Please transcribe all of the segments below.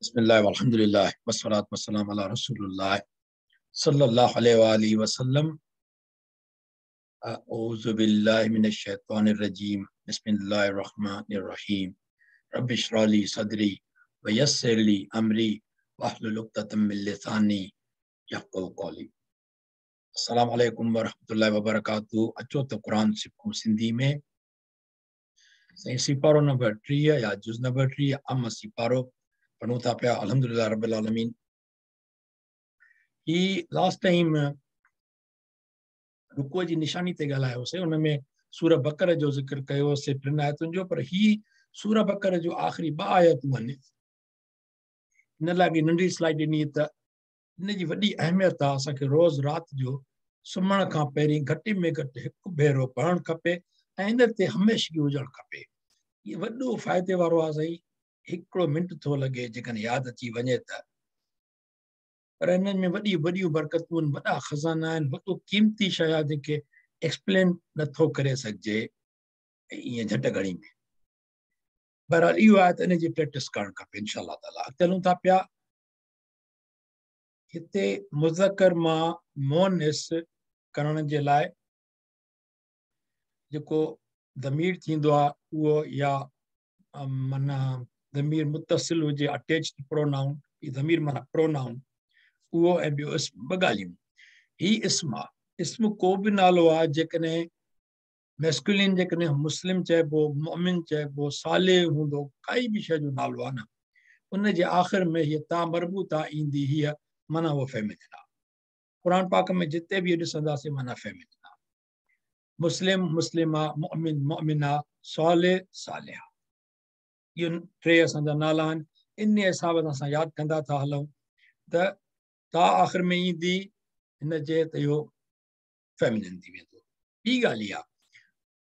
बिस्मिल्लाह वल्हम्दुलिल्लाह वस्सलातु वस्सलाम अला रसूलिल्लाह सल्लल्लाहु अलैहि व वसल्लम। अऊज़ु बिल्लाहि मिनश शैतानिर रजीम। बिस्मिल्लाहिर रहमानिर रहीम। रब्बि इश्रह ली सदरी व यस्सिर ली अमरी वहलुल उक़दतम मिन लिसानी यफ़क़हू क़ौली। अस्सलामु अलैकुम व रहमतुल्लाहि व बरकातुहू। अचो त क़ुरान सिखूं सिंधी में। साईं सिपारो नंबर 30 या जुज़ नंबर 30 अम सिपारो पढ़ूं था पिया। अल्हम्दुलिल्लाह रब्बिल आलमीन। ही लास्ट टाइम रुकुअ जी निशानी ते ॻाल्हायोसीं, उन में सूरह बकर जो ज़िक्र कयोसीं टिनि आयतुनि जो, पर ही सूरह बकर जो आख़िरी ॿ आयतूं आहिनि, इन लाइ बि नंढी स्लाइड ॾिनी त इन जी वॾी अहमियत आहे। असांखे रोज़ राति जो सुम्हण खां पहिरीं घटि में घटि हिकु भेरो पढ़णु खपे ऐं इन ते हमेशगी हुजणु खपे। इहो वॾो फ़ाइदे वारो आहे साईं। हिकिड़ो मिंट थो लॻे जेकॾहिं यादि अची वञे त, पर हिननि में वॾियूं वॾियूं बरकतूं आहिनि, वॾा ख़ज़ाना आहिनि, वॾो क़ीमती शइ आहे जेके एक्सप्लेन नथो करे सघिजे ईअं झटि घड़ी में। बहरहाल इहो आहे त इन जी प्रैक्टिस करणु खपे इंशा ताला। अॻिते हलूं था पिया। हिते मुज़क्कर मां मोनिस करण जे लाइ जेको ज़मीर थींदो आहे उहो या माना ज़मीर मुतसिल हुजे, अटैच्ड प्रोनाउन, ज़मीर माना प्रोनाउन, उहो ऐं ॿियो इस्म, ॿ ॻाल्हियूं। ही इस्म आहे, इस्म को बि नालो आहे जेकॾहिं मैस्कुलिन, जेकॾहिं मुस्लिम चइबो, मोमिन चइबो, साले हूंदो, काई बि शइ जो नालो आहे न, उन जे आख़िर में हीअ ता मरबूता ईंदी हीअ, माना उहो फेमिनिन आहे। क़ुरान पाक में जिते बि ॾिसंदासीं माना फेमिनिन आहे। मुस्लिम, मुस्लिमा, मोमिन, मोमिना, साले, सालिहा, इहो टे असांजा नाला आहिनि। इन हिसाब सां असां यादि कंदा था हलूं त ता आख़िर में ईंदी हिन जे त इहो फेमिनिन थी वेंदो। ॿी ॻाल्हि इहा,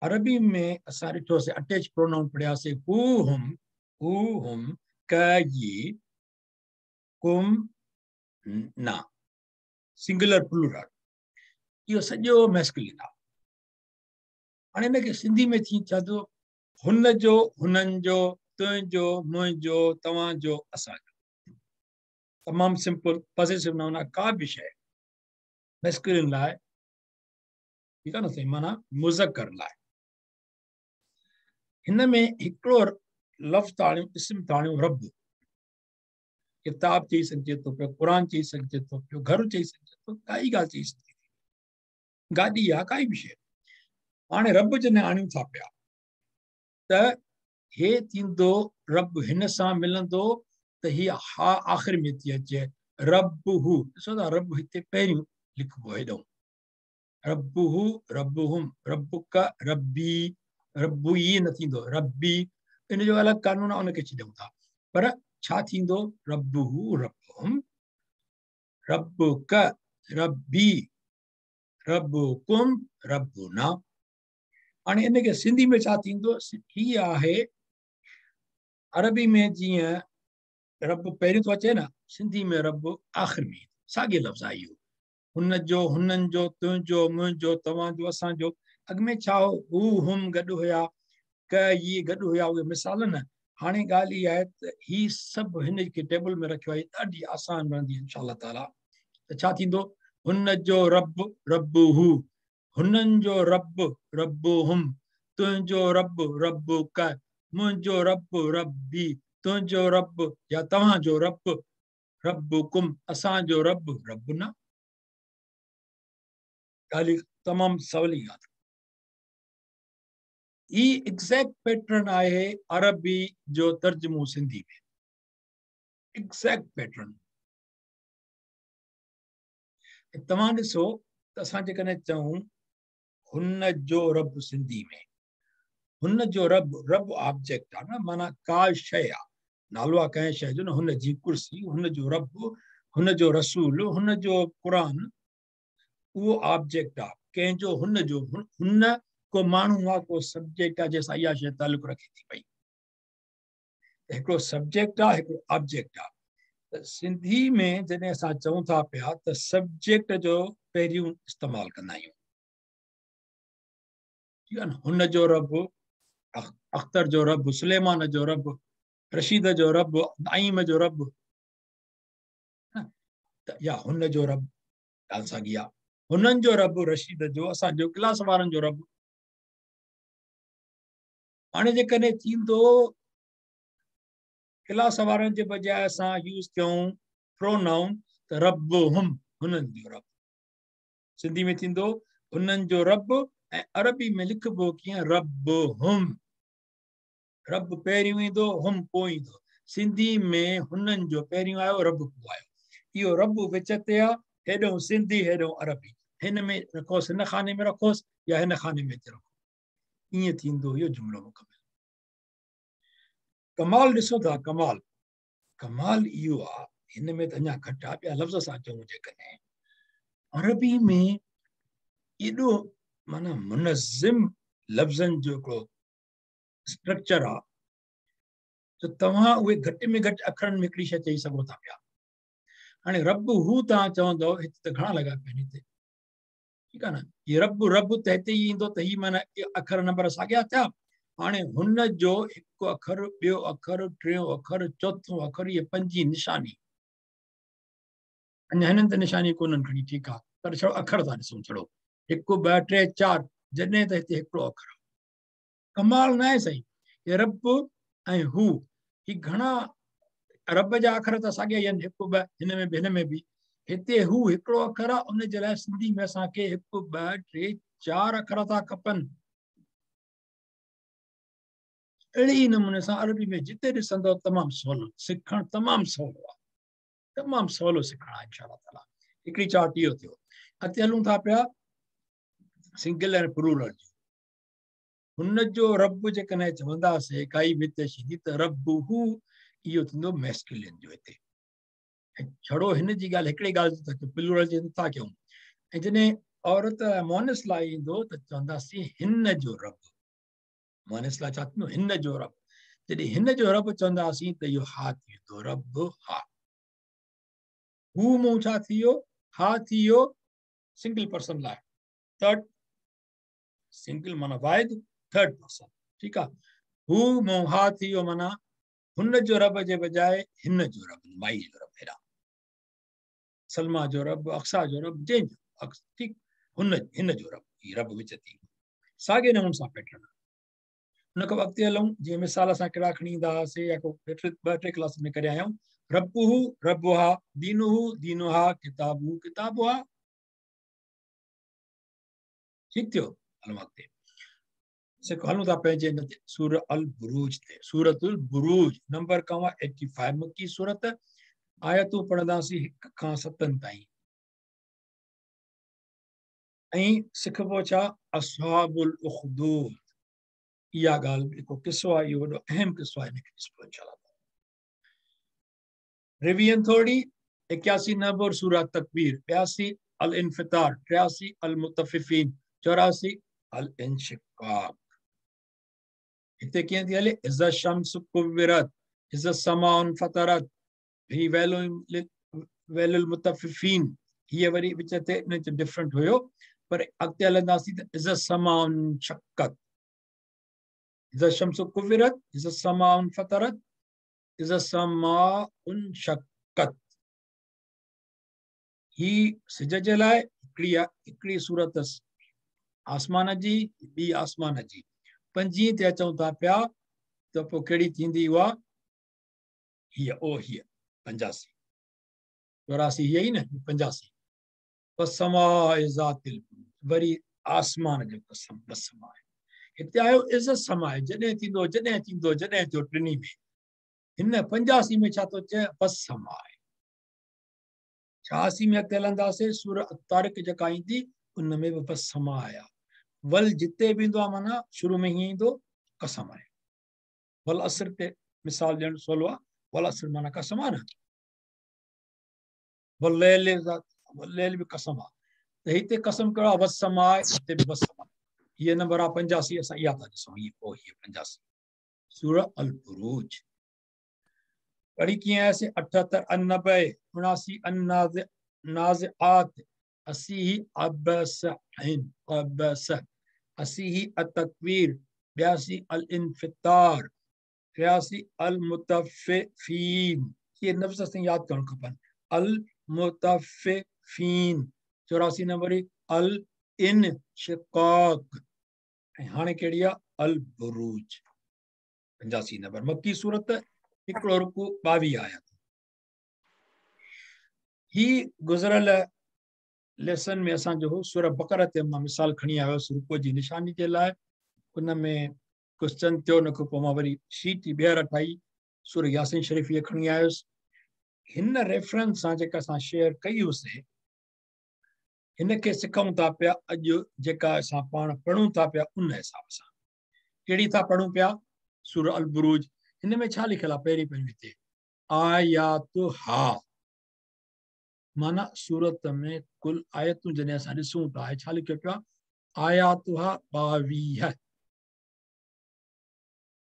अरबी में असां ॾिठोसीं अटैच प्रोनाउन पढ़ियासीं, हू हुम, हू हुम, क ई, कुम, ना, सिंगुलर प्लूरल, इहो सॼो मैस्कुलिन आहे। हाणे हिनखे सिंधी में थी छा थो, हुन जो, हुननि जो, तुंहिंजो, मुंहिंजो, तव्हांजो, असांजो। तमामु सिंपल पॉज़िटिव नाउन आहे, का बि शइ मैस्कुलिन लाइ, ठीकु आहे न साईं, माना मुज़क्कर लाइ। हिन में हिकिड़ो लफ़्ज़ था आणियूं, इस्म था आणियूं, रब। किताब चई सघिजे थो पियो, क़ुरान चई सघिजे थो पियो, घर चई सघिजे थो, काई ॻाल्हि चई सघिजे थी, गाॾी आहे, काई बि शइ। हाणे रब जॾहिं आणियूं था पिया त हे थींदो रब, हिन सां मिलंदो त हीअ हा आख़िर में थी अचे, रब हू। ॾिसो था रब हिते पहिरियों लिखिबो हेॾो, रब हू, रब हुम, रबुक, रबी, रबु ई न थींदो, रबी, इन जो अलॻि कानून आहे, उनखे छॾियूं था। पर छा थींदो, रब हू, रब हुम, रबुक, रबी, रबुकुम, रबुना। हाणे इनखे सिंधी में छा थींदो, हीअ आहे अरबी में जीअं रब पहिरियों थो अचे न, सिंधी में रब आख़िर में, साॻियो लफ़्ज़ आहे इहो। हुन जो, हुननि जो, तुंहिंजो, मुंहिंजो, तव्हांजो, असांजो। अॻु में छा हो, हू हुम गॾु हुया, क ई गॾु हुया, उहे मिसाल न। हाणे ॻाल्हि इहा आहे त ही सभु हिन खे टेबल में रखियो आहे, ॾाढी आसान रहंदी इंशा ताला। त छा थींदो, हुन जो रब, रब हू, हुननि जो रब, रब हुम, तुंहिंजो रब, रब क, मुंहिंजो रब, रबी, तुंहिंजो रब या तव्हांजो रब, रबुकुम, असांजो रब, रबुना। ॻाल्हि तमामु सवली ॻाल्हि। ही एग्ज़ैक्ट पैटर्न आहे अरबी जो तर्जुमो सिंधी में, एग्ज़ैक्ट पैटर्न। तव्हां ॾिसो त असां जेकॾहिं चऊं हुन जो रब सिंधी में, हुन जो रब, रब ऑब्जेक्ट आहे न, माना का शइ आहे, नालो आहे कंहिं शइ जो न, हुन जी कुर्सी, हुन जो रब, हुन जो रसूल, हुन जो क़ुरान, उहो ऑब्जेक्ट आहे कंहिंजो, हुन जो, हुन को माण्हू आहे, को सब्जेक्ट आहे जंहिंसां इहा शइ तालुक़ रखे थी पई। हिकिड़ो सब्जेक्ट आहे, हिकिड़ो ऑब्जेक्ट आहे। त सिंधी में जॾहिं असां चऊं था पिया त सब्जेक्ट जो पहिरियों इस्तेमालु कंदा आहियूं, ठीकु आहे न। हुन जो रब, अख्तर जो रब, सुलेमान जो रब, रशीद जो रब, नईम जो रब या हुन जो रब, ॻाल्हि साॻी आहे। हुननि जो रब, रशीद जो, असांजो क्लास वारनि जो रब। हाणे जेकॾहिं थींदो क्लास वारनि जे बजाए असां यूज़ कयूं प्रोनाउन त रब हुम, हुननि जो रब। सिंधी में थींदो हुननि जो रब ऐं अरबी में लिखिबो कीअं रब हुम। रब पहिरियों ईंदो, हुम पोइ ईंदो। सिंधी में हुननि जो पहिरियों आयो, रब पोइ आयो। इहो रब विच ते आहे, हेॾो सिंधी हेॾो अरबी। हिन में रखोसि, हिन खाने में रखोसि या हिन खाने में हिते रखो, ईअं थींदो इहो जुमिलो मुकमल। कमाल ॾिसो था, कमाल कमाल इहो आहे, हिन में त अञा घटि आहे, ॿिया लफ़्ज़ सां चऊं जेकॾहिं अरबी में एॾो माना मुनज़िम लफ़्ज़नि जो हिकिड़ो स्ट्रक्चर आहे त तव्हां उहे घटि में घटि अखरनि में हिकिड़ी शइ चई सघो था पिया। हाणे रब हू तव्हां चवंदव, हिते त घणा लॻा पिया आहिनि हिते, ठीकु आहे न? हीअ रब रब त हिते ई ईंदो, त हीअ माना अखर नंबर साॻिया थिया। हाणे हुन जो हिकु अखर, ॿियो अखर, टियों अखर, चोथों अखर, इहे पंजी निशानी। अञा हिननि त निशानी कोन्हनि खणी, ठीकु आहे, पर छड़ो अखर था ॾिसूं, छड़ो हिकु ॿ टे चारि, जॾहिं त हिते हिकिड़ो अखर आहे। कमाल न आहे साईं, हे रब ऐं हू, ही घणा रब जा अखर त साॻिया ई आहिनि, हिकु ॿ हिन में बि हिन में बि। हिते हू हिकिड़ो अखर आहे, उन जे लाइ सिंधी में असांखे हिकु ॿ टे चारि अखर था खपनि। अहिड़े ई नमूने सां अरबी में जिते ॾिसंदव तमामु सवलो सिखणु, तमामु सवलो आहे, तमामु सवलो सिखणु आहे इंशा ताला। हिकिड़ी चार्ट इहो थियो। अॻिते हलूं था पिया सिंगल ऐं प्लूरल जो। हुन जो रब जेकॾहिं चवंदासीं काई बि हिते त रब हू, इहो थींदो मैस्कुलिन जो हिते। ऐं छड़ो हिन जी ॻाल्हि, हिकिड़ी ॻाल्हि त प्लूरल जी नथा कयूं। ऐं जॾहिं औरत मोनिस लाइ ईंदो त चवंदासीं हिन जो रब। मोनिस लाइ छा थींदो? हिन जो रब। जॾहिं हिन जो रब चवंदासीं त इहो हा थी वेंदो, रब हा। हू मूं छा थी वियो? हा थी वियो सिंगल पर्सन लाइ, थर्ड सिंगल माना वाहिद, थर्ड पर्सन, ठीकु आहे। हू मूं हा थी वियो माना हुन जो रब जे बजाए हिन जो रब, माई जो रब, हेॾां सलमा जो रब, अक्सा जो रब, जंहिंजो, ठीकु, हुन हिन जो रब, हीअ रब विच थी। साॻे नमूने सां पैटर्न। हुन खां अॻिते हलूं, जीअं मिसाल असां कहिड़ा खणी ईंदा हुआसीं या को ॿ टे क्लास में करे आया आहियूं। रबुहु रबुहा, दीनुहु दीनुहा, किताबुहु किताबुहा। ठीकु थियो, हलूं अॻिते। हलूं था पंहिंजे हिन ते सूर अल बुरूज ते। सूरतुल बुरूज नंबर कम आहे 85 मक्की सूरत। आयतूं पढ़ंदासीं 1 खां 7 ताईं। ऐं सिखबो छा? अस्हाबुल उखदूद। इहा ॻाल्हि हिकिड़ो किसो आहे, इहो वॾो अहम किसो आहे, हिनखे ॾिसबो इंशाअल्लाह। रिवीजन थोरी, 81 नंबर सूरा तकबीर, 82 अल इन्फितार, 83 अल मुतफ़िफ़ीन, 84 अल इंशिकाक। हिते कीअं थी हले? इज़ा शम्स कुव्विरत, इज़ा समा फतरत, ही वैलुल मुतफ़िफ़ीन। हीअ वरी विच ते इन डिफरेंट हुयो, पर अॻिते हलंदासीं त इज़ा समा शक्कत, इज़ा शम्स कुव्विरत, इज़ा समा फतरत, इज़ा समा शक्कत। ही सिज जे लाइ हिकिड़ी सूरत आसमान जी, ॿी आसमान जी। पंजीं ते अचूं था पिया त पोइ कहिड़ी थींदी उहा? हीअ, ओ हीअ 85 84 हीअ ई न 85। वस्समा ज़ातिल, वरी आसमान जो कसम, वस्समा। हिते आयो is समा, जॾहिं थींदो जॾहिं थींदो जॾहिं थियो, टिन्ही में। हिन 85 में छा थो चए? वस्समा। 86 में अॻिते हलंदासीं, सूर तारिक जेका ईंदी उन में बि वस्समा आया। वल जिते बि ईंदो आहे माना शुरू में हीअं ईंदो, कसम आहे। वल असर ते मिसाल ॾियणु सवलो आहे, वल असर माना कसम आहे न। वल बि कसम आहे, त हिते कसम कहिड़ो आहे? वस्समा, हिते बि वस्समा। हीअ नंबर आहे 85, असां इहा था ॾिसूं, हीअ पोइ हीअ 85 सूर अल बुरूज। पढ़ी कीअं आयासीं? 78 अन्नबे, 79 अन्नाज़ नाज़िआत, 80 अबस अबस, 80 अतकवीर, 82 अल इन्फितार, 83 अल-मुतफ़्फ़िफ़ीन। इहे लफ़्ज़ असांखे यादि करणु खपनि, अल-मुतफ़्फ़िफ़ीन। 84 नंबर अल-इनशिक़ाक़। ऐं हाणे कहिड़ी आहे? अल-बुरूज। 85 नंबर मक्की सूरत, हिकिड़ो रुकू, 22 आयत। ही गुज़िरियल लेसन में असांजो सूरह बकरा ते मां मिसाल खणी आयो हुउसि रुकू जी निशानी जे लाइ। उन में क्वेश्चन थियो, उन खां पोइ मां वरी शीट ॿीहर ठाही, सूरह यासीन शरीफ़ इहा खणी आयुसि। हिन रेफरेंस सां जेका असां शेयर कई हुईसीं, हिनखे सिखूं था पिया अॼु, जेका असां पाण पढ़ूं था पिया उन हिसाब सां। कहिड़ी था पढ़ूं पिया? सूरह अल-बुरूज। हिन में छा लिखियलु आहे? पहिरीं पहिरीं हिते आयात हा, माना सूरत में कुल आयतूं जॾहिं असां ॾिसूं था, छा लिखियो पियो आहे? आयात हा 22।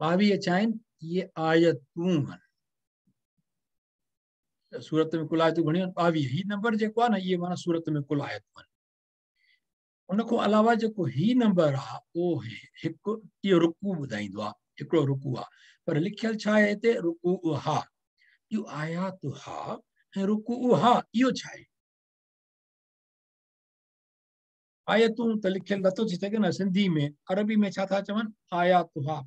22 छा आहिनि? इहे आयतूं आहिनि। सूरत में कुल आयतूं घणियूं आहिनि? 22। ही नंबर जेको आहे न, इहे माना सूरत में कुल आयतूं आहिनि। उनखां अलावा जेको ही नंबर आहे उहो हिकु इहो रुकू ॿुधाईंदो आहे, हिकिड़ो रुकू आहे, पर लिखियलु छा आहे हिते? रुकू हा। इहो आयात हा ऐं रुकू हा, इहो छा आहे? आयतूं त लिखियलु नथो थी सघे न सिंधी में, अरबी में छा था चवनि? आयात हा।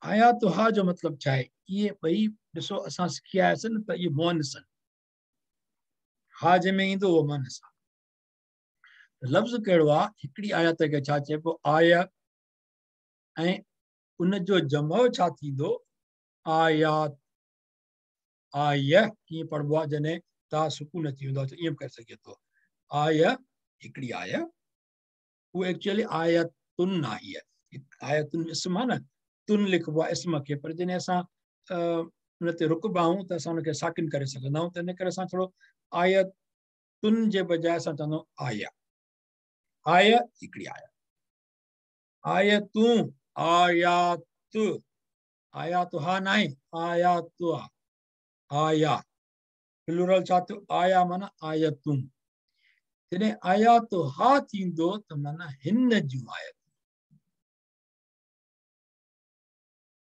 आयात हा जो मतिलबु छा आहे? इहे ॿई ॾिसो असां सिखी आयासीं न त इहे मुअन्निस आहिनि। हा जंहिंमें ईंदो उहो मुअन्निस आहे। लफ़्ज़ कहिड़ो आहे? हिकिड़ी आयत खे छा चइबो? आय, ऐं उनजो जमो छा थींदो? आयात। आय कीअं पढ़िबो आहे? जॾहिं ता सुकून अची वेंदो आहे, ईअं बि करे सघे थो। आय हिकिड़ी आय, उहो एक्चुअली आयतुन आहे। आयतुन इस्म आहे न, तुन लिखिबो आहे इस्म खे, पर जॾहिं असां उन ते रुकबा आहियूं त असां हुनखे साकिन करे सघंदा आहियूं, त इन करे असां थोरो आयतुन जे बजाए असां चवंदा आहियूं आया। आय हिकिड़ी आय, आयतूं, आयात, आयात हा न आहे, आयात आहे, आया प्लूरल छा थियो? आया माना आयतूं। जॾहिं आयात हा थींदो त माना हिन जूं आयतूं।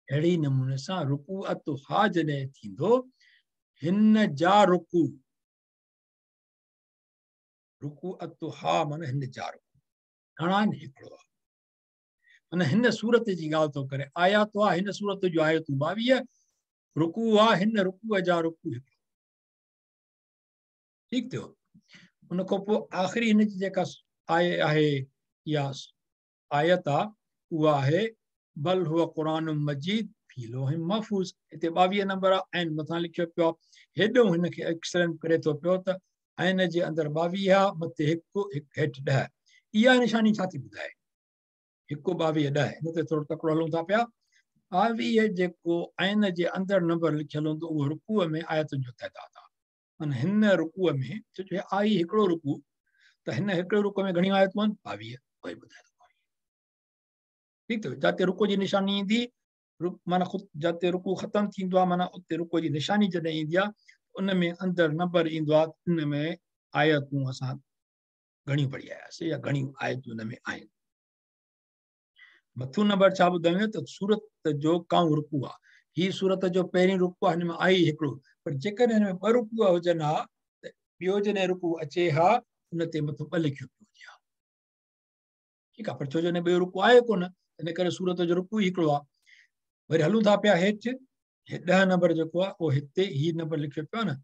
अहिड़ी नमूने सां रुकूअत हा जॾहिं थींदो, हिन जा रुकू, रुकूअत हा माना हिन जा रुकू। घणा आहिनि? हिकिड़ो आहे। माना हिन सूरत जी ॻाल्हि थो करे। आयात आहे हिन सूरत जो आयतूं 22, रुकू आहे हिन रुकूअ जा रुकू हिकिड़ो। ठीकु थियो। उनखां पोइ आख़िरी हिन जी जेका आए आहे या आयत आहे उहा आहे बल हुआ क़ुरान मजीद फी लोहिन महफ़ूज़। हिते 22 नंबर आहे, ऐं मथां लिखियो पियो आहे। हेॾो हिनखे एक्सप्लेन करे थो पियो त ऐन जे अंदरि 22 आहे, मथे हिकु, हिकु हेठि 10। इहा निशानी छा थी ॿुधाए? 1, 22, 10। हिन ते थोरो तकिड़ो हलूं था पिया। 22 जेको ऐन जे अंदरि नंबर लिखियलु हूंदो उहो रुकूअ में आयतुनि जो तादादु आहे। माना हिन रुकूअ में, छो जो आई हिकिड़ो रुकू, त हिन हिकिड़े रुकूअ में घणियूं आयतूं आहिनि? 22। उहो ॿुधाए थो। ठीकु थियो। जिते रुकू जी निशानी ईंदी, माना ख़ुदि जिते रुकू ख़तमु थींदो आहे, माना उते रुकू जी निशानी जॾहिं ईंदी आहे, उन में अंदरि नंबर ईंदो आहे, उन में आयतूं असां घणियूं पढ़ी आयासीं या घणियूं आयतूं उन में आहिनि। मथों नंबर छा ॿुधायो त सूरत जो काऊं रुकू आहे। हीअ सूरत जो पहिरीं रुकू आहे, हिन में आई हिकिड़ो, पर जेकॾहिं हिन में ॿ रुकू हुजनि हा त ॿियो जॾहिं रुकू अचे हा उन ते मथां 2 लिखियो पियो हुजे हा। ठीकु आहे, पर छो जो हिन ॿियो रुकू आहे कोन, इन करे सूरत जो रुकू ई हिकिड़ो आहे। वरी हलूं था पिया हेठि, 10 नंबर जेको आहे उहो हिते हीअ नंबर लिखियो पियो आहे न,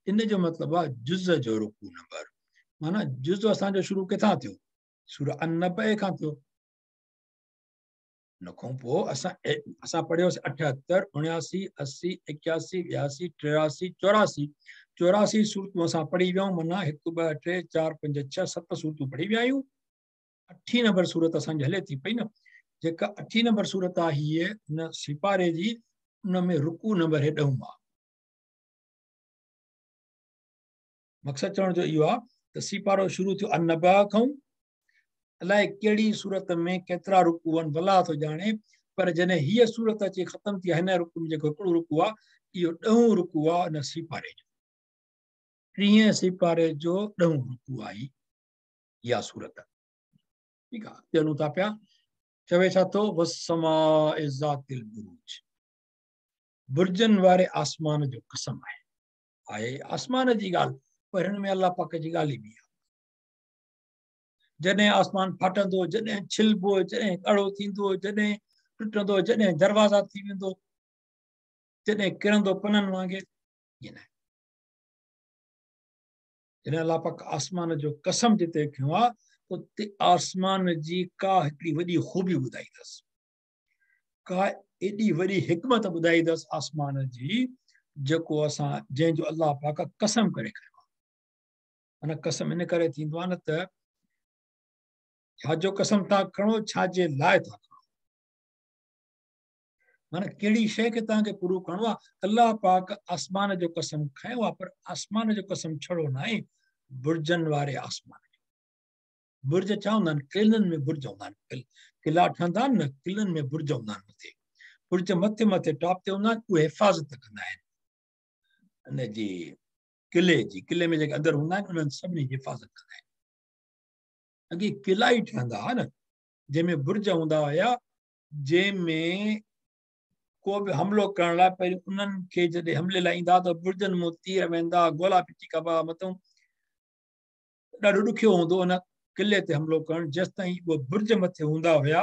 इन जो मतिलबु आहे जुज़ जो रुकू नंबर। माना जुज़ असांजो शुरू किथां थियो? सूरह अन-नबअ खां थियो। उनखां पोइ असां असां पढ़ियोसीं 78, 79, 80, 81, 82, 83, 84, 84 सूरतूं असां पढ़ी विया आहियूं। माना 1, 2, 3, 4, 5, 6, 7 सूरतूं पढ़ी विया आहियूं। 8 नंबर सूरत असांजी हले थी पई न, जेका 8 नंबर सूरत आहे हीअ हुन सिपारे जी, उन में रुकू नंबर हे 10 आहे। मक़सदु चवण जो इहो आहे त सिपारो शुरू थियो अन-नबअ खां, अलाए कहिड़ी सूरत में केतिरा रुकू आहिनि भला थो ॼाणे, पर जॾहिं हीअ सूरत अची ख़तमु थी, हिन रुकू में जेको हिकिड़ो रुकू आहे, इहो 10 रुकू आहे हुन सिपारे जो, 30 सिपारे जो 10 रुकू आहे इहा सूरत। ठीकु आहे, हलूं था पिया। चवे छा थो? वस्समाए ज़ातिल बुरूज। बुर्जनि वारे आसमान जो कसम आहे। आहे आसमान जी ॻाल्हि, पर हिन में अलाह पाक जी ॻाल्हि बि आहे। जॾहिं आसमान फाटंदो, जॾहिं छिलबो, जॾहिं कड़ो थींदो, जॾहिं टुटंदो, जॾहिं दरवाज़ा थी वेंदो, जॾहिं किरंदो पननि वांगुरु, ईअं न आहे। जॾहिं अलाह पाक आसमान जो कसम जिते खयो आहे, उते आसमान जी का हिकिड़ी वॾी ख़ूबी ॿुधाई अथसि, का एॾी वॾी हिकमत ॿुधाई अथसि आसमान जी, जेको असां जंहिंजो अलाह पाक कसम करे खयो आहे। माना कसम इन करे थींदो आहे न त छाजो कसम था खणो, छाजे लाइ था खणो, माना कहिड़ी शइ खे तव्हांखे पूरो करिणो आहे। अलाह पाक आसमान जो कसम खयो आहे, पर आसमान जो कसम छड़ो न आहे, बुर्जनि वारे आसमान जो। बुर्ज छा हूंदा आहिनि? किलनि में बुर्ज हूंदा आहिनि, किला ठहंदा आहिनि न, किलनि में बुर्ज हूंदा आहिनि। मथे बुर्ज मथे मथे टॉप ते हूंदा आहिनि, उहे हिफाज़त कंदा आहिनि इन जी किले जी। किले में जेके अंदरि हूंदा आहिनि उन्हनि सभिनी जी हिफाज़त कंदा आहिनि। अॻे किला ई ठहंदा हुआ न, जंहिंमें बुर्ज हूंदा हुया, जंहिंमें को बि हमलो करण लाइ पहिरीं उन्हनि खे जॾहिं हमले लाइ ईंदा त बुर्जनि मां तीर वेंदा, गोला फिची कबा, मथां ॾाढो ॾुखियो हूंदो उन किले ते हमलो करणु। जेसि ताईं उहे बुर्ज मथे हूंदा हुया,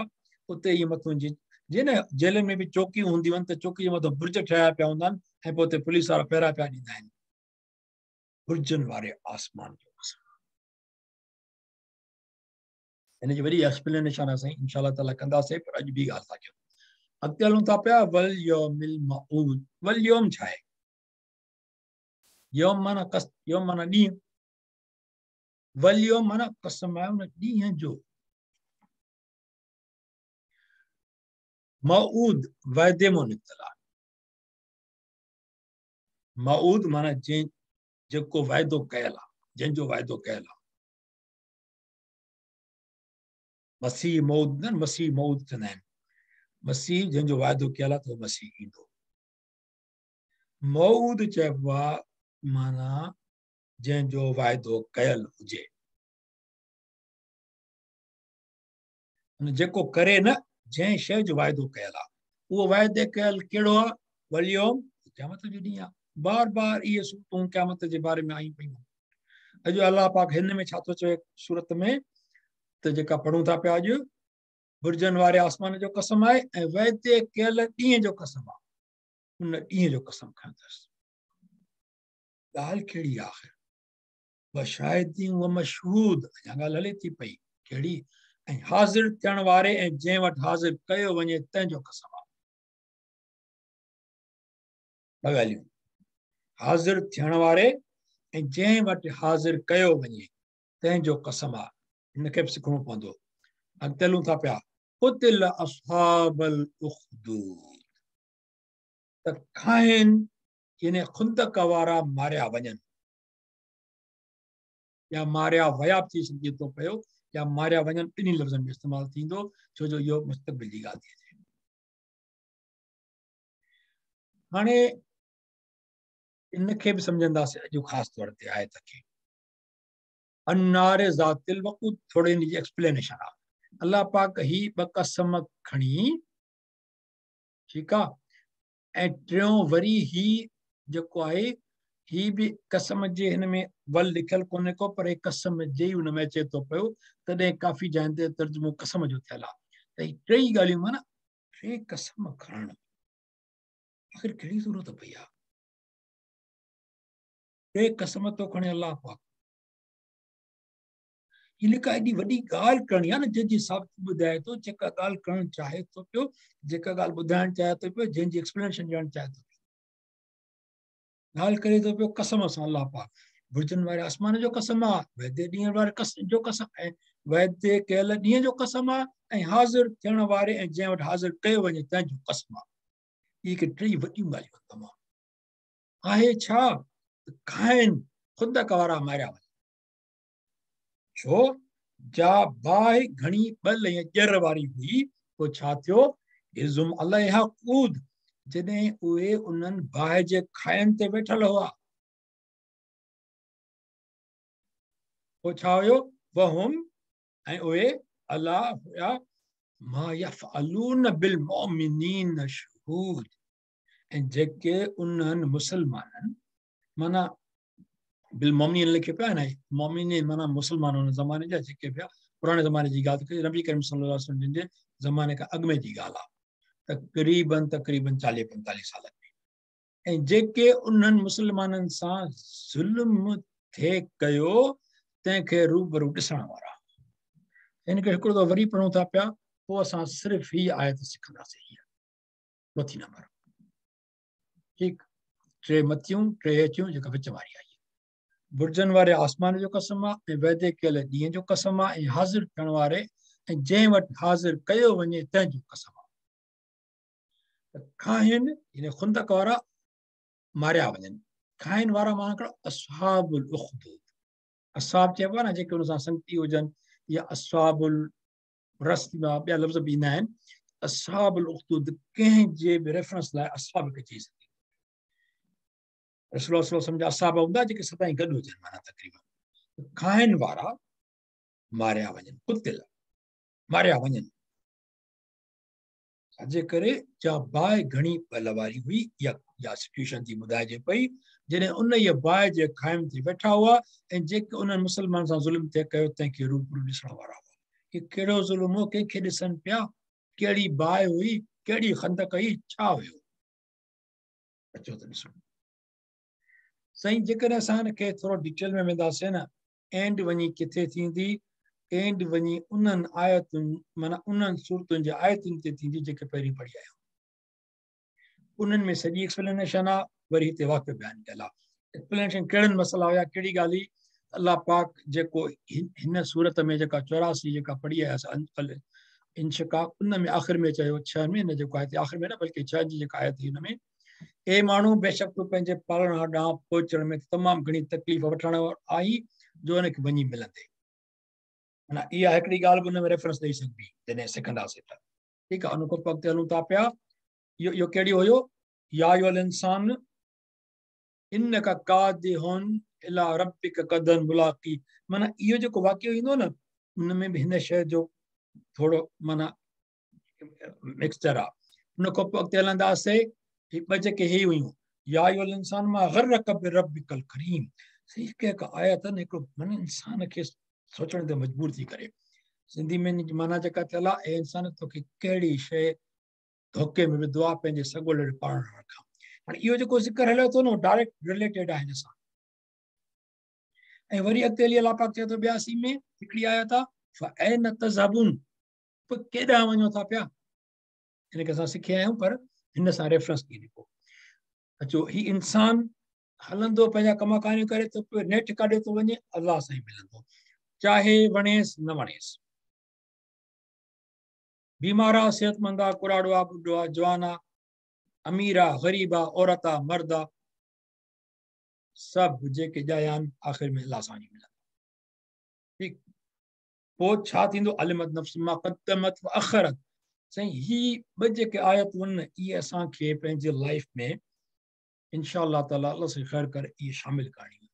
उते ई मथां जीअं न जेलनि में बि चौकियूं हूंदियूं आहिनि, त चौकी जे मथां बुर्ज ठहिया पिया हूंदा आहिनि ऐं पोइ उते पुलिस वारा पहरा पिया ॾींदा आहिनि। बुर्जनि वारे आसमान जो कसम। हिन जी वॾी एक्सप्लेनेशन असां इंशा ताला कंदासीं, पर अॼु ॿी ॻाल्हि था कयूं। अॻिते हलूं था पिया वल यौमिल मऊद। वल यौम छा आहे? यौम माना कस, यौम माना ॾींहुं, वल यौम माना कसम आहे उन ॾींहं जो। मऊद वाइदे मां निकितल आहे। मऊद माना जंहिं जेको वाइदो कयल आहे, जंहिंजो वाइदो कयल आहे। मसीह मऊद न, मसीह मऊद चवंदा आहिनि। मसीह जंहिंजो वाइदो कयल आहे त उहो मसीह ईंदो। मऊद चइबो आहे माना जंहिंजो वाइदो कयल हुजे, जेको करे न, जंहिं शइ जो वाइदो कयल आहे, उहो वाइदे कयल कहिड़ो आहे? वलियौम, क़यामत जो ॾींहुं आहे। बार बार इहे सूरतूं क़यामत जे बारे में आयूं पयूं। अॼु अलाह पाक हिन में छा थो चवे सूरत में, त जेका पढ़ूं था पिया अॼु, बुर्जनि वारे आसमान जो कसम आहे ऐं वाइदे कयल ॾींहं जो कसम आहे, उन ॾींहं जो कसम खयो अथसि। ॻाल्हि कहिड़ी आख़िर? वशाहिदी व मशहूद, अञा ॻाल्हि हले थी पई कहिड़ी? ऐं हाज़िर थियण वारे ऐं जंहिं वटि हाज़िर कयो वञे तंहिंजो कसम आहे। ॿ ॻाल्हियूं, हाज़िर थियण वारे ऐं जंहिं वटि हाज़िर कयो वञे तंहिंजो कसम आहे। हिनखे बि सिखणो पवंदो। अॻिते हलूं था पिया। कुतिल अस्हाबल उखदूद, त खाइनि यानी खुंदक वारा मारिया वञनि, या मारिया वया बि थी सघे थो पियो, या मारिया वञनि, ॿिन्ही लफ़्ज़नि में इस्तेमालु थींदो, छो जो इहो मुस्तक़बिल जी ॻाल्हि थी अचे। हाणे इनखे बि सम्झंदासीं अॼु ख़ासि तौर ते आयत खे। अन्नार ज़ातिल वक़ूद, थोरी इन जी एक्सप्लेनेशन आहे। अलाह पाक ही ॿ कसम खणी, ठीकु आहे, ऐं टियों वरी ही जेको आहे ही बि कसम जे हिन में वल लिखियल कोन्हे को, पर कसम जे ई हुन में अचे थो पियो, तॾहिं काफ़ी जाइनि ते तर्जुमो कसम जो थियल आहे। त ही टेई ॻाल्हियूं माना टे कसम खणण, आख़िर कहिड़ी ज़रूरत पई आहे? टे कसम थो खणे अलाह पाक, इन का एॾी वॾी ॻाल्हि करणी आहे न, जंहिंजी साबित ॿुधाए थो, जेका ॻाल्हि करणु चाहे थो पियो, जेका ॻाल्हि ॿुधाइणु चाहे थो पियो, जंहिंजी एक्सप्लेनेशन ॾियणु चाहे थो पियो, ॻाल्हि करे थो पियो कसम सां अलाह पाक। बुर्जनि वारे आसमान जो कसम आहे, वैदे ॾींहं वारे कसम जो कसम, ऐं वैदे कयल ॾींहं जो कसम आहे, ऐं हाज़िर थियण वारे ऐं जंहिं वटि हाज़िर कयो वञे तंहिंजो कसम आहे। इहे टेई वॾियूं ॻाल्हियूं तमामु आहे। छा खाइनि खुदक वारा मारिया वञनि, छो जा बाहि घणी ॿल ऐं ॼर वारी हुई, पोइ छा थियो? इज़ुम अलैहा कूद, जॾहिं उहे उन्हनि बाहि जे खाइनि ते वेठल हुआ, पोइ छा हुयो? वहुम, ऐं उहे अलाह हुया, मा यफ़अलून बिल मुमिनीन शहूद, ऐं जेके उन्हनि मुसलमाननि माना बिल मोमिनीन लिखियो पियो आहे न, मोमिनीन माना मुसलमान हुन ज़माने जा जेके बि पुराणे ज़माने जी ॻाल्हि कई, नबी करीम सल्लल्लाहु अलैहि वसल्लम जन जे ज़माने खां अॻु में जी ॻाल्हि आहे, तक़रीबन तक़रीबन 40-45 सालनि में। ऐं जेके उन्हनि मुसलमाननि सां ज़ुल्म थे कयो तंहिंखे रूबरू ॾिसण वारा। हिन खे हिकिड़ो दफ़ो वरी पढ़ूं था पिया, पोइ असां सिर्फ़ु हीअ आयत सिखंदासीं, हीअ चोथी नंबर, ठीकु। टे मथियूं टे हेठियूं जेका विच वारी आई। बुर्जनि वारे आसमान जो कसम आहे ऐं वाइदे कयल ॾींहं जो कसम आहे ऐं हाज़िर थियण वारे ऐं जंहिं वटि हाज़िर कयो वञे तंहिंजो कसम आहे। त खाहिन यानी खुंदक वारा मारिया वञनि। खाहिन वारा माना हिकिड़ो अस्हाबुल उखदूद, अस्हाब चइबो आहे न जेके हुन सां संगती हुजनि, या अस्हाबुल रस ॿिया लफ़्ज़ बि ईंदा आहिनि। अस्हाबुल उखदूद कंहिंजे बि रेफरेंस लाइ अस्हाब खे चई सघे। रसूल सल्लल्लाहु अलैहि वसल्लम जा अस्हाब हूंदा जेके सदाईं गॾु हुजनि, माना तक़रीबन। खाहिन वारा मारिया वञनि, कुतिल मारिया वञनि। छाजे करे जा बाहि घणी पल वारी हुई या या सिचुएशन थी ॿुधाइजे पई, जॾहिं उन इहा बाहि जे ख़ाइम थी वेठा हुआ ऐं जेके उन्हनि मुसलमान सां ज़ुल्म थे कयो तंहिंखे रूबरू ॾिसण वारा हुआ। कि कहिड़ो ज़ुल्म हो, कंहिंखे ॾिसनि पिया, कहिड़ी बाहि हुई, कहिड़ी ख़ंदक हुई, छा हुयो, अचो त ॾिसो साईं। जेकॾहिं असां हिनखे थोरो डिटेल में वेंदासीं न, एंड वञी किथे थींदी, एंड वञी उन्हनि आयतुनि माना उन्हनि सूरतुनि जे आयतुनि ते थींदी जेके पहिरीं पढ़ी आया आहियूं। उन्हनि में सॼी एक्सप्लेनेशन आहे, वरी हिते वाक़ियो बयानु कयल आहे। एक्सप्लेनेशन कहिड़नि मसइला हुया, कहिड़ी ॻाल्हि हुई। अलाह पाक जेको हिन सूरत में जेका 84 जेका पढ़ी आयासीं इंशिकाक, उन में आख़िर में चयो 6 में न जेको आयत आख़िर में न बल्कि 6 जी जेका आयत हुई हुन में, ए माण्हू बेशक तूं पंहिंजे पालणहार ॾांहुं पहुचण में तमामु घणी तकलीफ़ वठण आई जो हुनखे वञी मिलंदे। माना इहा हिकिड़ी ॻाल्हि बि हुन में रेफरेंस ॾेई सघिबी जॾहिं सिखंदासीं त, ठीकु आहे। उन खां पोइ अॻिते हलूं था पिया। इहो इहो कहिड़ी हुयो, या अय्युहल इंसान इन्नका कादिहुन इला रब्बिक कदन मुलाक़ी। माना इहो जेको वाक़ियो ईंदो न उन में बि हिन शइ जो थोरो माना मिक्सचर आहे। उन खां पोइ अॻिते हलंदासीं, ही ॿ जेके ही हुयूं, या अय्युहल इंसान मा गर्रक बिरब्बिकल करीम। हिकु हिकु आयत न हिकिड़ो माना इंसान खे सोचण ते मजबूर थी करे। सिंधी में माना जेका थियल आहे, ए इंसान तोखे कहिड़ी शइ धोखे में विधो आहे पंहिंजे सॻोल पाण खां। हाणे इहो जेको ज़िक्र हले थो न उहो डायरेक्ट रिलेटेड आहे हिन सां। ऐं वरी अॻिते हली अलाह पाक चए थो 82 में हिकिड़ी आयत आहे, फ़अैन तज़हबून, पोइ केॾां वञो था पिया। हिनखे असां सिखिया आहियूं पर हिन सां रेफरेंस कीअं ॾिबो। अचो ही इंसान हलंदो पंहिंजा कम कारियूं करे थो पियो, नेठि काॾे थो वञे, अलाह सां ई मिलंदो, चाहे वणेसि न वणेसि। बीमार आहे, सिहतमंद आहे, कुराड़ो आहे, ॿुढो आहे, जवान आहे, अमीर आहे, ग़रीब आहे, औरत आहे, मर्द आहे, सभु जेके ॼाया आहिनि आख़िर में अलाह सां वञी मिलंदा। ठीकु, पोइ छा थींदो, अलिमत नफ्स मा क़द्दमत व अख़रत। साईं ही ॿ जेके आयतूं आहिनि न इहे असांखे पंहिंजे लाइफ में इनशा ताला अलाह साईं ख़ैर करे इहे शामिल करणियूं।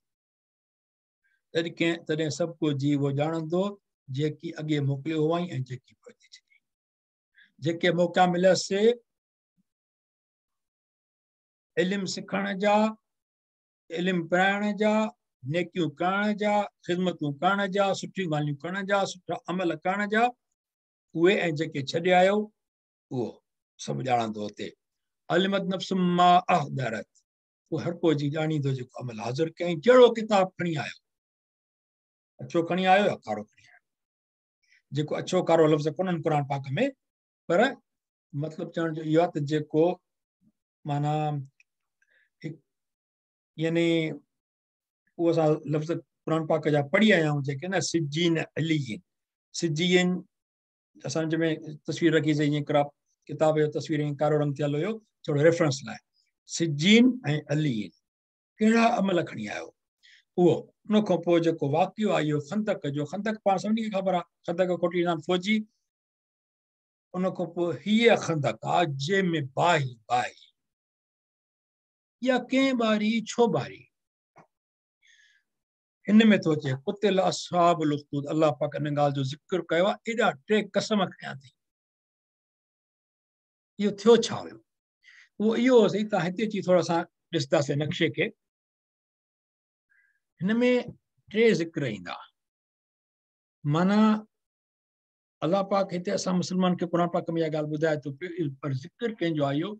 तॾहिं कंहिं तॾहिं सभु को जीव उहो ॼाणंदो जेकी अॻे मोकिलियो हुआईं ऐं जेकी पोइ छॾी। जेके मौक़ा मिलियसि इल्म सिखण जा, इल्म पढ़ाइण जा, नेकियूं करण जा, ख़िदमतूं करण जा, सुठियूं ॻाल्हियूं करण जा, सुठा अमल करण जा, उहे ऐं जेके छॾे आयो उहो सभु ॼाणंदो हुते। अलिमत नफ्स मा अहदरत, उहो हर को जी ॼाणींदो जेको अमल हाज़िर कयईं, जहिड़ो किताब खणी आयो, अछो खणी आयो या कारो खणी आयो। जेको अछो कारो लफ़्ज़ कोन्हनि क़ुर पाक में, पर मतिलबु चवण जो इहो आहे त जेको माना यानी उहो असां लफ़्ज़ क़ुर पाक जा पढ़ी आया आहियूं जेके न, सिजीन अलीन, सिजीन असां जंहिंमें तस्वीर रखीसीं ईअं किताब जो तस्वीर ईअं कारो रंग थियल हुयो, थोरो रेफरेंस लाइ सिजीन ऐं अलीन कहिड़ा अमल खणी आयो उहो। उन खां पोइ जेको वाक़ियो आहे इहो ख़ंदक जो, ख़ंदक पाण सभिनी खे ख़बर आहे, ख़ंदक कोटींदा आहिनि फ़ौजी। उन खां पोइ हीअ ख़ंदक आहे जंहिंमें बाहि बाहि या कंहिं ॿारी छो ॿारी, हिन में थो अचे कुतिल अस्हाबुल उख़दूद। अलाह पाक इन ॻाल्हि जो ज़िक्र कयो आहे, एॾा टे कसम खयां अथई। इहो थियो छा हुयो? اهو اهو هو سائين، توهان هتي اچي ٿورو اسان ڏسنداسين نقشي کي. هن ۾ ٽي ذڪر ايندا، معنيٰ الله پاڪ هتي اسان مسلمان کي قرآن پاڪ ۾ اها ڳالهه ٻڌائي ٿو پيو، پر ذڪر ڪنهن جو آيو؟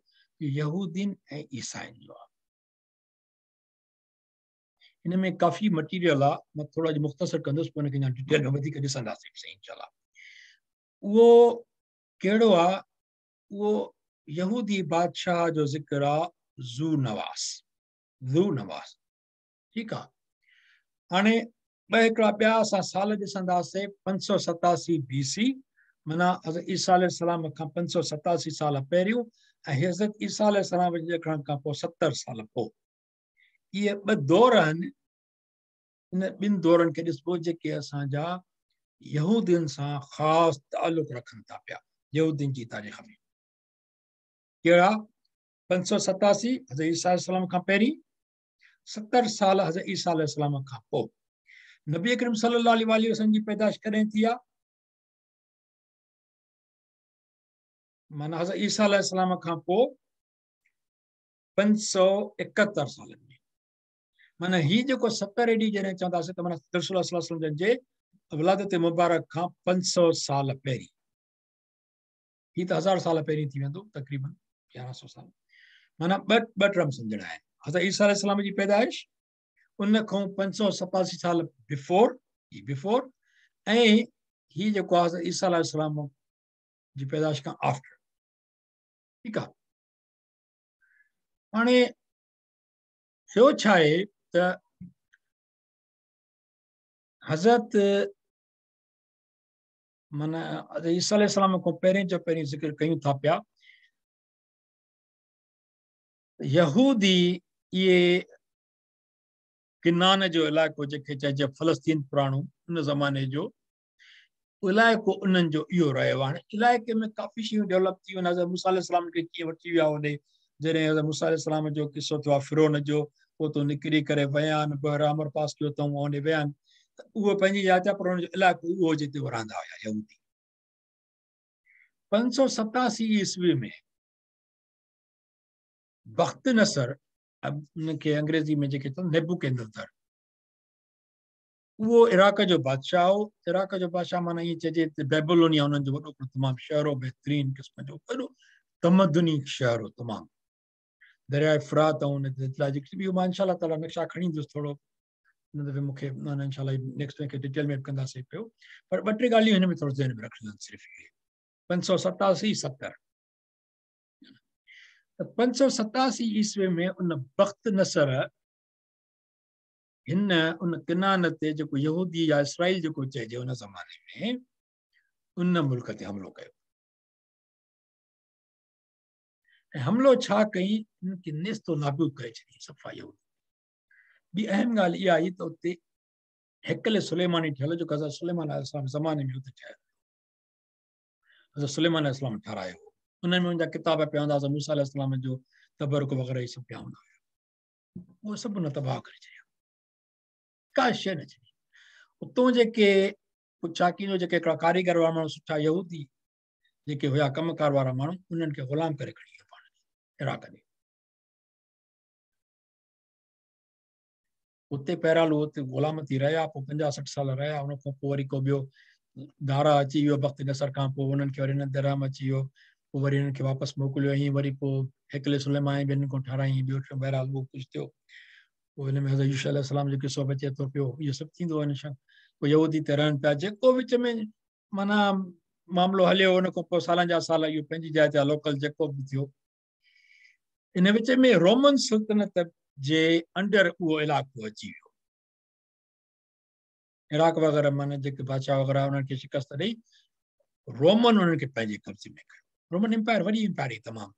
يهودين ۽ عيسائين جو آهي. هن ۾ ڪافي مٽيريل آهي، مان ٿورو اڄ مختصر ڪندس، پوء هن کي اڃا ڊيٽيل ۾ وڌيڪ ڏسنداسين سائين انشاء الله. اهو ڪهڙو آهي؟ اهو يهودي بادشاهه جو ذڪر آ، ذو نواس، ذو نواس، ٺيڪ آ. هاڻي ٻه هڪڙا ٻيا اسان سال ڏسنداسين، 587 بي سي، معنيٰ حضرت عيسيٰ عليه السلام کان 587 سال پهريون ۽ حضرت عيسيٰ عليه السلام جي اچڻ کان پوء 70 سال پوء. اهي ٻه دور آهن، ان ٻن دورن کي ڏسبو جيڪي اسان جا يهودين سان خاص تعلق رکن ٿا پيا. يهودين جي تاريخ ۾ ڪهڙا؟ 587 حضرت عيسيٰ عليه السلام کان پهرين، 70 سال حضرت عيسيٰ عليه السلام کان پوء. نبي اڪرم صلي الله عليه وآله وسلم جي پيدائش ڪڏهن ٿي آ؟ معنيٰ حضرت عيسيٰ عليه السلام کان پوء 571 سالن ۾. معنيٰ هي جيڪو 70 اي ڊي جڏهن چونداسين ته معنيٰ رسول الله صلي الله عليه وسلم جن جي ولادت مبارڪ کان 500 سال پهرين، هي ته 1000 سال پهرين ٿي ويندو تقريبن 1100 سال. معنيٰ ٻه ٽرم سمجهڻا آهن، حضرت عيسيٰ عليه السلام جي پيدائش ان کان 587 سال بفور، هي بفور، ۽ هي جيڪو آهي حضرت عيسيٰ عليه السلام جي پيدائش کان آفٽر، ٺيڪ آهي. هاڻي ٿيو ڇا آهي ته حضرت معنيٰ حضرت عيسيٰ عليه السلام کان پهرين جو پهرين ذڪر ڪيون ٿا پيا، يهودي اهي ڪنعان جو علائقو جيڪي چئجي فلسطين پراڻو ان زماني جو علائقو انهن جو اهو رهيو. هاڻي علائقي ۾ ڪافي شيون ڊيولپ ٿي ويون. حضرت موسيٰ عليه السلام کي ڪيئن وٺي ويا هوڏي، جڏهن حضرت موسيٰ عليه السلام جو قصو ٿيو آهي فرعون جو، پوء تو نڪري ڪري ويا آهن، بحر احمر پاس ڪيو اٿئون، هوڏي ويا آهن، ته اهو پنهنجي جاء تي، پر ان جو علائقو اهو جتي اهي رهندا هيا يهودي. 587 عيسوي ۾ بخت نصر، ان کي انگريزي ۾ جيڪي چون نيبوڪدنضر، اهو عراق جو بادشاهه هو. عراق جو بادشاهه معنيٰ ائين چئجي ته بيبلونيا انهن جو وڏو هڪڙو تمام شهر هو، بهترين قسم جو وڏو تمدني شهر هو تمام. درياء فرات ۽ ان دجله جي به مان انشاء الله تعاليٰ نقشا کڻي ايندس ٿورو ان دفعي مون کي معنيٰ انشاء الله نيڪسٽ ويڪ ڊيٽيل ۾ به ڪنداسين پيو، پر ٻه ٽي ڳالهيون هن ۾ ٿورو ذهن ۾ رکڻيون آهن. صرف اهي 587 70 ته 587 عيسوي ۾ ان بخت نصر هن ان ڪنعان تي جيڪو يهودي يا اسرائيل جيڪو چئجي ان زماني ۾ ان ملڪ تي حملو ڪيو. ۽ حملو ڇا ڪئي؟ ان کي نيست و نابود ڪري ڇڏي صفا يهودي. ٻي اهم ڳالهه اها آئي ته اتي هيڪل سليماني ٺهيل جو حضرت سليمان عليه السلام زماني ۾ اتي ٺهيل حضرت سليمان عليه السلام ٺهرايو هو. انهن ۾ ان جا ڪتاب پيا هوندا، حضرت موسيٰ عليه السلام جو تبرڪ وغيره هي سڀ پيا هوندا هيا. اهو سڀ ان تباهه ڪري ڇڏيو، ڪا شيء نه ڇڏي. اتون جيڪي ڇا ڪيندو، جيڪي هڪڙا ڪاريگر وارا ماڻهو سٺا يهودي جيڪي هيا ڪم ڪار وارا ماڻهو، انهن کي غلام ڪري کڻي ويو پاڻ عراق ڏي. اتي بهرحال اهي اتي غلام ٿي رهيا، پوء 50-60 سال رهيا. ان کان پوء وري ڪو ٻيو دارا اچي ويو بخت نصر کان پوء، انهن کي وري هنن درهم اچي ويو، پوء وري هنن کي واپس موڪليو. ائين وري پوء هيڪل سليمان ٻين کان ٺهرايائين، ٻيو ٽيون، بهرحال اهو ڪجهه ٿيو. پوء هن ۾ حضرت يوشع عليه السلام جو قصو به اچي ٿو پيو. اهو سڀ ٿيندو آهي نشان. پوء يهودي ته رهن پيا، جيڪو وچ ۾ معنيٰ معاملو هليو ان کان پوء سالن جا سال اهو پنهنجي جاء تي لوڪل جيڪو به ٿيو. ان وچ ۾ رومن سلطنت جي انڊر اهو علائقو اچي ويو. عراق وغيره معنيٰ جيڪي بادشاهه وغيره انهن کي شڪست ڏئي رومن انهن کي پنهنجي قبضي ۾ ڪيو. رومن امپائر وڏي امپائر هئي تمام.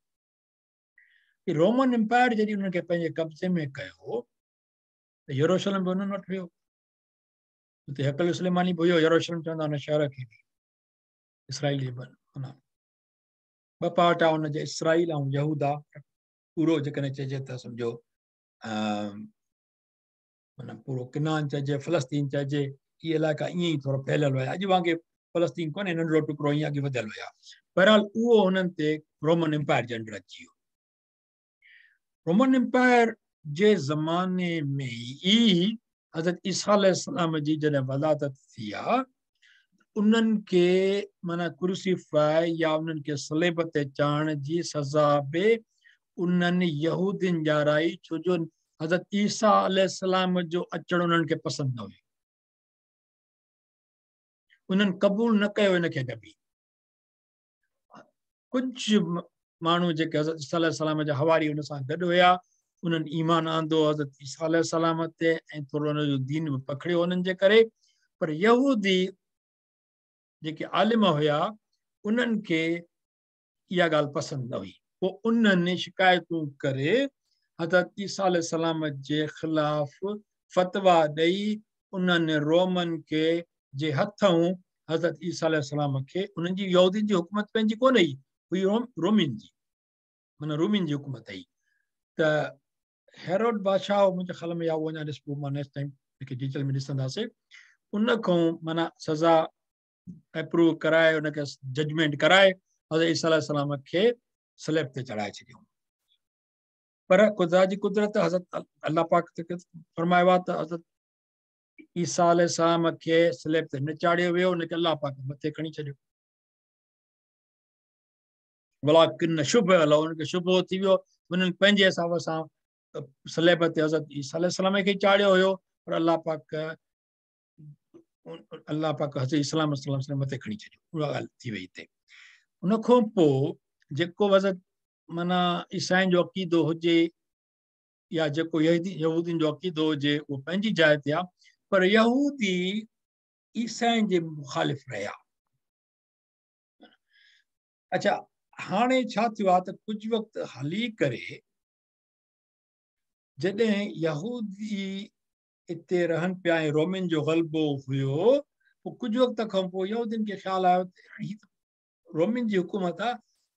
رومن امپائر جڏهن انهن کي پنهنجي قبضي ۾ ڪيو ته يروشلم به انهن وٽ ويو، اتي هيڪل سليماني به هيو. يروشلم چوندا ان شهر کي به، اسرائيل جي معنيٰ ٻه پارٽ آ ان جي، اسرائيل ۽ يهودا. پورو جيڪڏهن چئجي ته سمجهو معنيٰ پورو ڪنعان چئجي، فلسطين چئجي، اهي علائقا ائين ئي ٿورو ڦهليل هيا. اڄ وانگي فلسطين ڪونهي، ننڍڙو ٽڪرو ائين اڳي وڌيل هيا. بهرحال اهو هنن تي رومن امپائر جي انڊر اچي ويو. رومن امپائر جي زماني ۾ ئي حضرت عيسيٰ عليه السلام جي جڏهن ولادت ٿي آ، انهن کي معنيٰ ڪروسيفائي يا انهن کي صليب تي چاڙهڻ جي سزا به انهن يهودين ڏيارائي، ڇو جو حضرت عيسيٰ عليه السلام جو اچڻ انهن کي پسند نه هيو. انهن قبول نه ڪيو ان کي نبي. ڪجهه ماڻهو جيڪي حضرت عيسيٰ عليه السلام جا حواري ان سان گڏ هيا، انهن ايمان آندو حضرت عيسيٰ عليه السلام تي ۽ ٿورو ان جو دين به پکڙيو انهن جي ڪري. پر يهودي جيڪي عالم هيا انهن کي اها ڳالهه پسند نه هئي. پوء انهن شڪايتون ڪري حضرت عيسيٰ عليه السلام جي خلاف فتويٰ ڏئي انهن رومن کي جي هٿئون حضرت عيسيٰ عليه السلام کي، انهن جي يهودين جي حڪومت پنهنجي ڪونه هئي، هئي رومين جي، معنيٰ رومين جي حڪومت هئي. ته هيروڊ بادشاهه منهنجي خيال ۾ يا اهو اڃا ڏسبو، مان نيڪسٽ ٽائيم ان کي ڊيٽيل ۾ ڏسنداسين، ان کان معنيٰ سزا اپروو ڪرائي ان کي ججمينٽ ڪرائي حضرت عيسيٰ عليه السلام کي صليب تي چڙهائي ڇڏيو. پر خدا جي قدرت حضرت الله پاڪ فرمايو آهي ته حضرت عيسيٰ عليه السلام کي صليب تي نه چاڙهيو ويو، ان کي الله پاڪ مٿي کڻي ڇڏيو. ولڪن شبه له، ان کي شبهو ٿي ويو، انهن پنهنجي حساب سان صليب تي حضرت عيسيٰ عليه السلام کي چاڙهيو هيو، پر الله پاڪ حضرت عيسيٰ عليه السلام مٿي کڻي ڇڏيو. اها ڳالهه ٿي وئي هتي. ان کان پوء جيڪو حضرت معنيٰ عيسائين جو عقيدو هجي يا جيڪو يهودين جو عقيدو هجي اهو پنهنجي جاء تي آهي، پر يهودي عيسائين جي مخالف رهيا. اڇا هاڻي ڇا ٿيو آهي ته ڪجهه وقت هلي ڪري جڏهن يهودي اتي رهن پيا ۽ رومين جو غلبو هيو، پوء ڪجهه وقت کان پوء يهودين کي خيال آيو ته هي ته رومين جي حڪومت آ،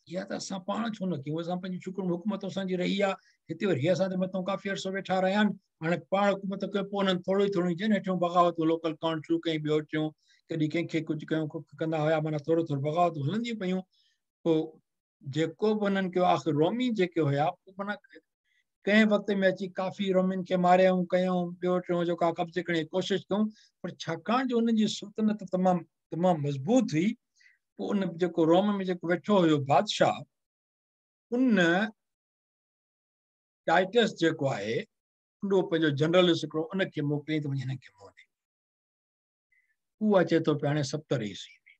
اها ته اسان پاڻ ڇو نه ڪيون، اسان پنهنجي شڪر حڪومت اسان جي رهي آ، هتي وري اسان جي مٿان ڪافي عرصو ويٺا رهيا آهن، هاڻي پاڻ حڪومت ڪيون. پوء انهن ٿورو ئي ٿورو چين هيٺيون بغاوتون لوڪل ڪرڻ شروع ڪيائين، ٻيو ٽيون ڪڏهن ڪنهن کي ڪجهه ڪيون ڪندا هيا، معنيٰ ٿورو ٿورو بغاوتون هلنديون پيون. پوء جيڪو به انهن ڪيو، آخر رومي جيڪي هيا پوء معنيٰ ڪنهن وقت ۾ اچي ڪافي رومين کي ماريائون ڪيائون، ٻيو ٽيون جيڪو قبضي ڪرڻ جي ڪوشش ڪيون، پر ڇاڪاڻ جو انهن جي سلطنت تمام تمام مضبوط هئي، پوء ان جيڪو روم ۾ جيڪو ويٺو هيو بادشاهه، ان ٽائٽس جيڪو آهي، ان پنهنجو جنرل هيس هڪڙو، ان کي موڪليائين ته وڃي هنن کي منهن ڏي. اهو اچي ٿو پيو هاڻي 70 عيسوي ۾،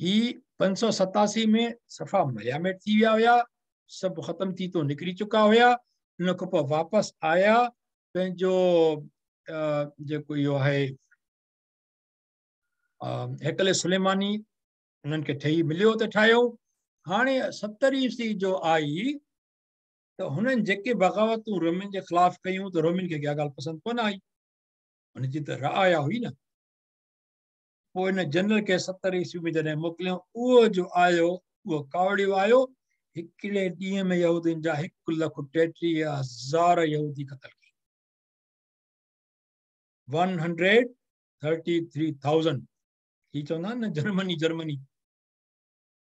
هي 587 ۾ صفا ملياميٽ ٿي ويا هيا، سڀ ختم ٿي تو نڪري چڪا هيا. ان کان پوء واپس آيا پنهنجو جيڪو اهو آهي هيڪل سليماني، انهن کي ٺهي مليو ته ٺاهيو. هاڻي 70 عيسوي جو آئي ته هنن جيڪي بغاوتون رومين جي خلاف ڪيون ته رومين کي اها ڳالهه پسند ڪونه آئي، هن جي ته رعايا هئي نه. پوء ان جنرل کي 70 عيسوي ۾ جڏهن موڪليو، اهو جو آيو اهو ڪاوڙيو آيو، هڪڙي ڏينهن ۾ يهودين جا 1,33,000 يهودي قتل ڪيا، 133,000. هي چوندا آهن نه جرمني جرمني،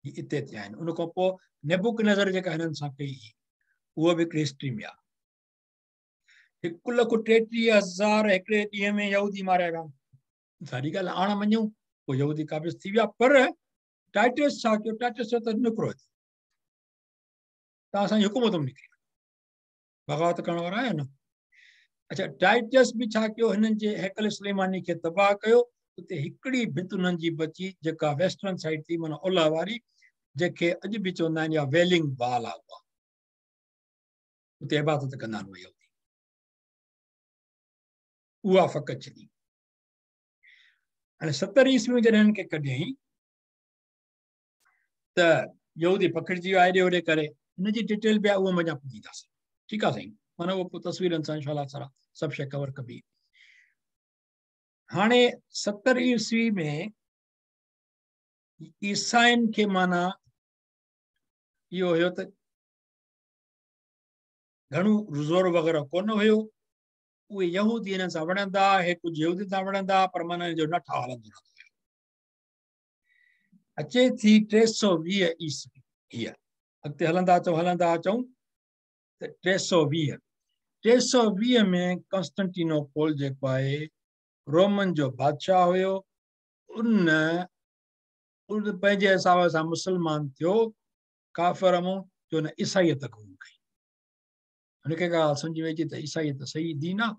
هي اتي ٿيا آهن. ان کان پوء نبوڪدنضر جيڪا هنن سان ڪئي هئي اهو به هڪڙي هسٽري ۾ آهي. 1,33,000 هڪڙي ڏينهن ۾ يهودي ماريا ويا. ساري ڳالهه آڻ مڃون، پوء يهودي قابض ٿي ويا. پر ٽائٽس ڇا ڪيو؟ ٽائٽس چيو ته نڪرو هتي، توهان اسان جي حڪومت ۾ نڪري وڃو، بغاوت ڪرڻ وارا آهيو نه. اڇا ٽائٽس به ڇا ڪيو، هنن جي هيڪل سليماني کي تباهه ڪيو. اتي هڪڙي ڀت انهن جي بچي جيڪا ويسٽرن سائيڊ ٿي، معنيٰ اولهه واري، جنهن کي اڄ به چوندا آهن يا ويلنگ وال آهي، اها اتي عبادت ڪندا آهن اهي يهودي، اها فقط ڇڏي. هاڻي 70 عيسوي ۾ جڏهن هنن کي ڪڍيائين ته يهودي پکڙجي ويا هيڏي هوڏي ڪري، هن جي ڊيٽيل به اهو مڃا پڄينداسين. ٺيڪ آهي سائين، معنيٰ اهو پوء تصويرن سان انشاء الله تعاليٰ سڀ شيء ڪور ڪبي. هاڻي 70 عيسوي ۾ عيسائين کي معنيٰ اهو هيو ته گهڻو زور وغيره ڪونه هيو، اهي يهودي هنن سان وڙهندا، هي ڪجهه يهودين سان وڙهندا، پر معنيٰ هن جو نه ٺاهه هلندو رهندو هيو. اچي ٿي 320 عيسوي، هيء اڳتي هلندا اچون هلندا اچون ته 320 ۾ ڪانسٽنٽينوپول جيڪو آهي رومن جو بادشاهه هيو، ان پنهنجي حساب سان مسلمان ٿيو، ڪافر مون جو هن عيسائيت قبول ڪئي. هن کي ڳالهه سمجهه ۾ اچي ته عيسائيت صحيح دين آهي،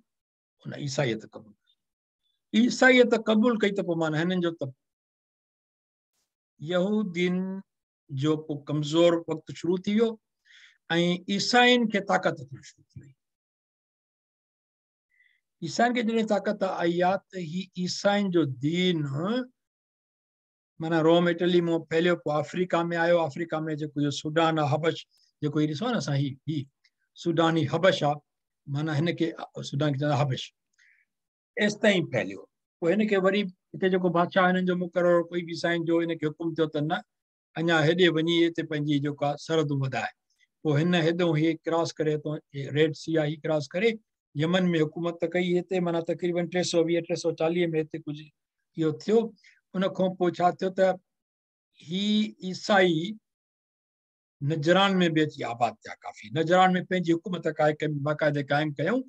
هن عيسائيت قبول ڪئي. عيسائيت قبول ڪئي ته پوء معنيٰ هنن جو ته يهودين جو پوء ڪمزور وقت شروع ٿي ويو ۽ عيسائين کي طاقت اچڻ شروع ٿي وئي. عيسائين کي جڏهن طاقت آئي آ ته هي عيسائين جو دين معنيٰ روم اٽلي مان ڦهليو، پوء آفريڪا ۾ آيو. آفريڪا ۾ جيڪو اهو سوڊان آ، حبش جيڪو هي ڏسو نه اسان، هي سوڊان، هي حبش آ، معنيٰ هن کي سوڊان کي چوندا حبش، ايستائين ڦهليو. پوء هن کي وري هتي جيڪو بادشاهه هنن جو مقرر هو، ڪوئي به عيسائين جو، هن کي حڪم ٿيو ته نه اڃا هيڏي وڃي هتي پنهنجي جيڪا سرحدون وڌائي. پوء هن هيڏو هي ڪراس ڪري، هتو ريڊ سي آ، هي ڪراس ڪري يمن ۾ حڪومت ڪئي. هتي معنيٰ تقريبن 320 340 ۾ هتي ڪجهه اهو ٿيو. ان کان پوء ڇا ٿيو ته هي عيسائي نجران ۾ به اچي آباد ٿيا. ڪافي نجران ۾ پنهنجي حڪومت باقاعده قائم ڪيائون.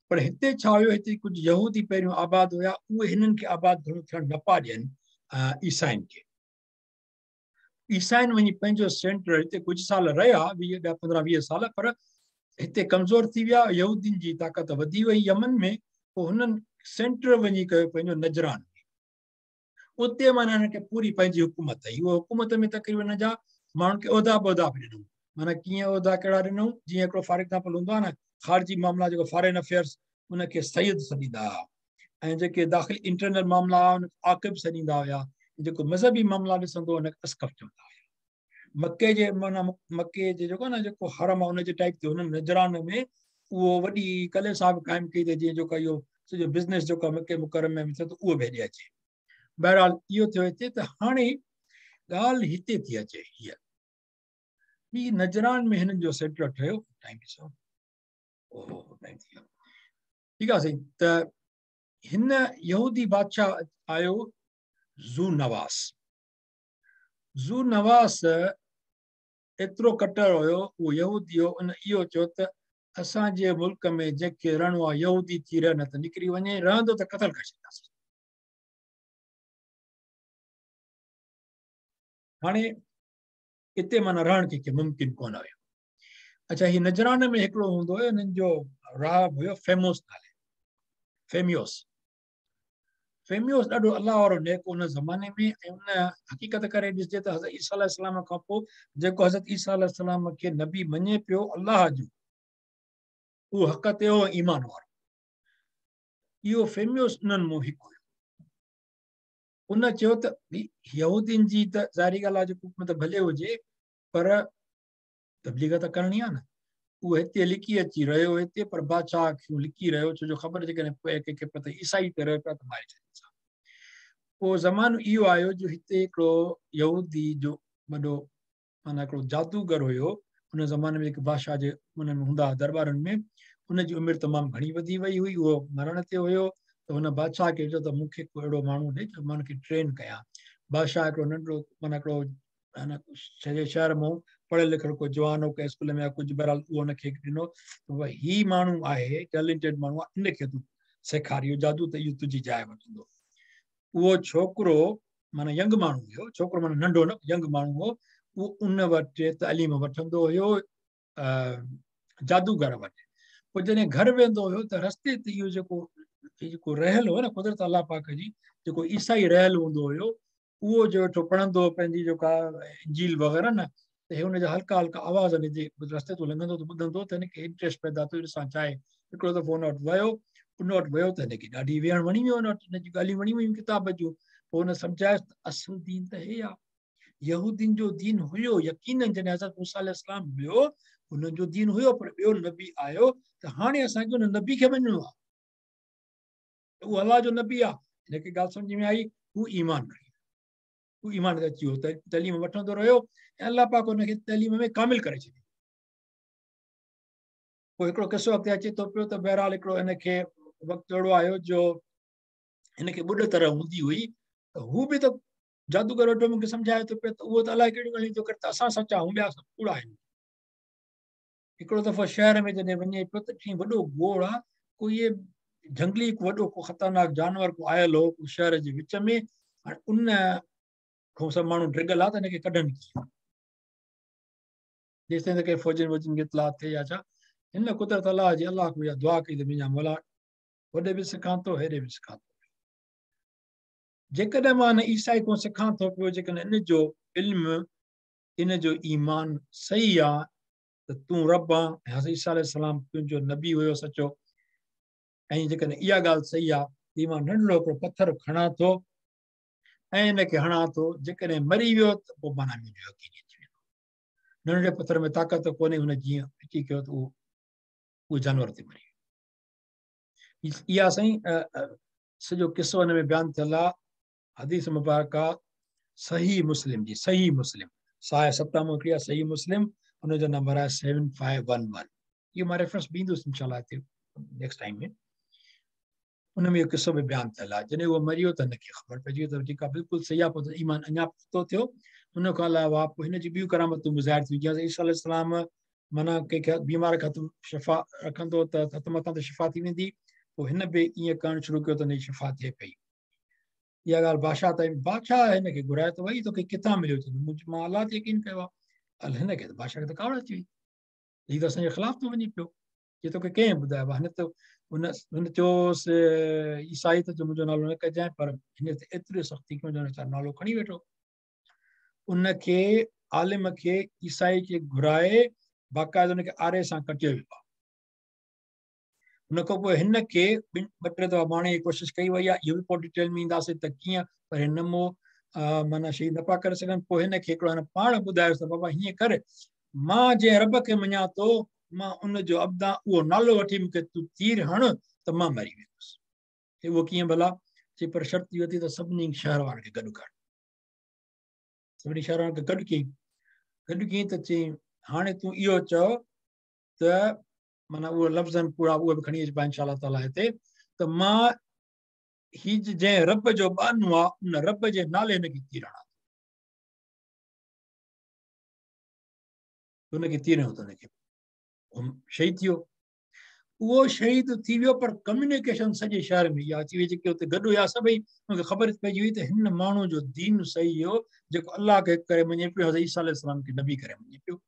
پر هتي ڇا هيو، هتي ڪجهه يهودي پهريون آباد هيا، اهي هنن کي آباد گهڻو ٿيڻ نه پيا ڏين عيسائين کي. عيسائين وڃي پنهنجو سينٽر هتي ڪجهه سال رهيا، 20 ڏهه 15 20 سال، پر هتي ڪمزور ٿي ويا. يهودين جي طاقت وڌي وئي يمن ۾. پوء هنن سينٽر وڃي ڪيو پنهنجو نجران ۾. اتي معنيٰ هنن کي پوري پنهنجي حڪومت هئي. اها حڪومت ۾ تقريبن هن جا ماڻهن کي عهدا به عهدا به ڏنو. معنيٰ ڪيئن عهدا ڪهڙا ڏنو، جيئن هڪڙو فار ايگزامپل هوندو آهي نه خارجي معاملا جيڪو فارين افيئرس، ان کي سيد سڏيندا هئا، ۽ جيڪي داخلي انٽرنل معاملا هئا ان کي عاقب سڏيندا هيا، جيڪو مذهبي معاملا ڏسندو ان کي اسقف چوندا هيا. مڪي جي معنيٰ مڪي جي جيڪو نه جيڪو حرم آهي ان جي ٽائپ تي هنن نجران ۾ اهو وڏي ڪليسا به قائم ڪئي ته جيئن جيڪو اهو سڄو بزنس جيڪو مڪي مڪرم ۾ ٿئي ٿو اهو به هيڏي اچي. بهرحال اهو ٿيو هتي. ته هاڻي ڳالهه هتي ٿي اچي، هيء ٻي نجران ۾ هنن جو سينٽر ٺهيو. ٽائيم ڏسو، اوهو ٽائيم ٿي ويو. ٺيڪ آهي سائين. ته هن يهودي بادشاهه آيو ذو نواس. ذو نواس ايترو ڪٽر هيو، اهو يهودي هو. ان اهو چيو ته اسان جي ملڪ ۾ جنهن کي رهڻو آهي يهودي ٿي رهي، نه ته نڪري وڃي، رهندو ته قتل ڪري ڇڏينداسين. هاڻي اتي معنيٰ رهڻ ڪنهن کي ممڪن ڪونه هيو. اڇا، هي نجران ۾ هڪڙو هوندو هيو، هنن جو راهب هيو فيموس نالي، فيميوس. فيميوس ڏاڍو الله وارو نيڪ ان زماني ۾. ۽ ان حقيقت ڪري ڏسجي ته حضرت عيسيٰ عليه السلام کان پوء جيڪو حضرت عيسيٰ عليه السلام کي نبي مڃي پيو الله جو، اهو حق تي هو ۽ ايمان وارو. اهو فيميوس انهن مان هڪ هيو. ان چيو ته يهودين جي ته ظاهري ڳالهه آهي جيڪو حڪومت ڀلي هجي، پر تبليغ ته ڪرڻي آهي نه. اهو هتي لڪي اچي رهيو هتي، پر بادشاهه کي لڪي رهيو، ڇو جو خبر جيڪڏهن پوي ڪنهن کي پتو عيسائي تي رهيو پيا ته ماري ڇڏينس. پوء زمانو اهو آيو جو هتي هڪڙو يهودي جو وڏو معنيٰ هڪڙو جادوگر هيو. ان زماني ۾ جيڪي بادشاهه جي انهن ۾ هوندا هئا درٻارن ۾، ان جي عمر تمام گهڻي وڌي وئي هئي، اهو مرڻ تي هيو. ته هن بادشاهه کي چيو ته مون کي ڪو اهڙو ماڻهو ڏي جو مان ان کي ٽرين ڪيان. بادشاهه هڪڙو ننڍڙو معنيٰ هڪڙو هن سڄي شهر مان پڙهيل لکيل ڪو جوان هو، ڪنهن اسڪول ۾ يا ڪجهه، بهرحال اهو هن کي ڏنو ته بابا هي ماڻهو آهي، ٽيلنٽيڊ ماڻهو آهي، ان کي تون سيکار اهو جادو ته اهو تنهنجي جاء وٺندو. اهو ڇوڪرو معنيٰ ينگ ماڻهو هيو، ڇوڪرو معنيٰ ننڍو نه، ينگ ماڻهو هو، اهو ان وٽ تعليم وٺندو هيو جادوگر وٽ. پوء جڏهن گهر ويندو هيو ته رستي تي اهو جيڪو رهيل هو نه، قدرت الله پاڪ جي، جيڪو عيسائي رهيل هوندو هيو، اهو جو ويٺو پڙهندو هو پنهنجي جيڪا انجيل وغيره نه، ته هي ان جا هلڪا هلڪا آواز هن جي رستي تون لنگهندو ته ٻڌندو، ته هن کي انٽريسٽ پيدا ٿيو ڏسان ڇا آهي. هڪڙو دفعو هن وٽ ويو، ان وٽ ويو ته هن کي ڏاڍي ويهڻ وڻي ويو، هن وٽ هن جون ڳالهيون وڻي ويون ڪتاب جون. پوء هن سمجهايس ته اصل دين ته هي آهي، يهودين جو دين هيو يقينن جڏهن حضرت موسيٰ عليه السلام هيو هنن جو دين هيو، پر ٻيو نبي آيو ته هاڻي اسان کي ان نبي کي مڃڻو آهي، اهو الله جو نبي آهي. هن کي ڳالهه سمجهه ۾ آئي، هو ايمان کڻي آيو، هو ايمان تي اچي ويو، تعليم وٺندو رهيو ۽ الله پاڪ هن کي تعليم ۾ ڪامل ڪري ڇڏيو. پوء هڪڙو قصو اڳتي اچي ٿو پيو ته بهرحال هڪڙو هن کي وقت اهڙو آيو جو هن کي ٻڏ طرح هوندي هئي ته هو به ته जादूगर वठो मूंखे सम्झाए थो पियो त उहो त अलाए कहिड़ियूं ॻाल्हियूं थो करे त असां सचा आहियूं, ॿिया सभु कूड़ा आहिनि। हिकिड़ो दफ़ो शहर में जॾहिं वञे पियो त ॾिठई वॾो गोड़ आहे, को इहे जंगली को वॾो को ख़तरनाक जानवर को आयल हो शहर जे विच में। हाणे उन खां सभु माण्हू ड्रिगल आहे त हिनखे कढनि कीअं, जेसि ताईं त कंहिं फ़ौजनि वौजनि खे इतलाह थिए या छा। हिन कुदरत अलाह जी अलाह खां इहा दुआ कई त मुंहिंजा मौला होॾे बि सिखां थो हेॾे बि सिखां थो। जेकॾहिं मां हिन ईसाई खां सिखां थो पियो, जेकॾहिं इन जो इल्मु इन जो ईमान सही आहे त तूं रब आहे ऐं हज़रत ईसा अलैहिस्सलाम तुंहिंजो नबी हुयो सचो, ऐं जेकॾहिं इहा ॻाल्हि सही आहे त मां नंढड़ो हिकिड़ो पथर खणां थो ऐं हिनखे हणां थो, जेकॾहिं मरी वियो त पोइ माना मुंहिंजो यकीन अची वेंदो। नंढड़े पथर में ताक़त कोन्हे, हुन जीअं अची कयो त उहो जानवर ते मरी वियो। इहा साईं सॼो किसो हिन में बयानु थियल आहे। हदीस मुबारक सही मुस्लिम जी, सही मुस्लिम साए सप्ताह में हिकिड़ी आहे सही मुस्लिम, उनजो नंबर आहे 7511। इहो मां रेफरेंस ॾींदुसि इंशाअल्लाह हिते नेक्स्ट टाइम में। उन में इहो किसो बि बयानु थियल आहे। जॾहिं उहो मरी वियो त हिनखे ख़बर पइजी वई त ठीकु आहे, बिल्कुलु सही आहे, पोइ ईमान अञा पुख़्तो थियो। उन खां अलावा पोइ हिन जी ॿियूं करामतूं बि ज़ाहिर थियूं, जीअं ईसा अलैहिस्सलाम माना कंहिंखे बीमार खे हथु शफ़ा रखंदो त हथ मथां त शफ़ा थी वेंदी, पोइ हिन बि ईअं करणु शुरू कयो त हुनजी शफ़ा थिए पई। इहा ॻाल्हि बादशाह ताईं, बादशाह हिनखे घुराए त भई तोखे किथां मिलियो? चई मां अलाह ते यकीन कयो आहे। हिनखे त बादशाह खे त कावड़ अची वई, हीअ त असांजे ख़िलाफ़ थो वञे पियो, हीअ तोखे कंहिं ॿुधायो आहे? हिन त हुन चयोसि ईसाई त मुंहिंजो नालो न कजांइ, पर हिन ते एतिरी सख़्ती कयो जो हिन नालो खणी वेठो। उनखे आलिम खे ईसाई खे घुराए बाक़ाइदा हुनखे आरे सां कटियो वियो आहे। उन खां पोइ हिनखे ॿ टे दफ़ा मारण जी कोशिशि कई वई आहे, इहो बि पोइ डिटेल में ईंदासीं त कीअं, पर हिन मों माना शहीद न पिया करे सघनि। पोइ हिनखे हिकिड़ो हिन पाण ॿुधायोसि त बाबा हीअं कर, मां जंहिं रब खे मञा थो मां उनजो अब्दा, उहो नालो वठी मूंखे तूं तीर हण त मां मरी वेंदुसि। उहो कीअं भला? चई पर शर्त इहो थी त सभिनी शहर वारनि खे गॾु कर। सभिनी शहर वारनि खे गॾु कयईं, गॾु कयईं त चई हाणे तूं इहो चओ त माना उहो लफ़्ज़ आहिनि पूरा, उहे बि खणी अचिबा इंशा अल्लाह ताला हिते, त मां हीअ जंहिं रब जो ॿानो आहे उन रब जे नाले हिनखे तीर हणां थो। हुनखे तीर हणो त हुनखे शहीद थी वियो। उहो शहीद थी वियो, पर कम्युनिकेशन सॼे शहर में इहा अची वई, जेके हुते गॾु हुया सभई हुनखे ख़बर पइजी वई त हिन माण्हू जो दीन सही हो, जेको अलाह खे करे मञे पियो, हज़रत ईसा अलैहिस्सलाम खे नबी करे मञे पियो।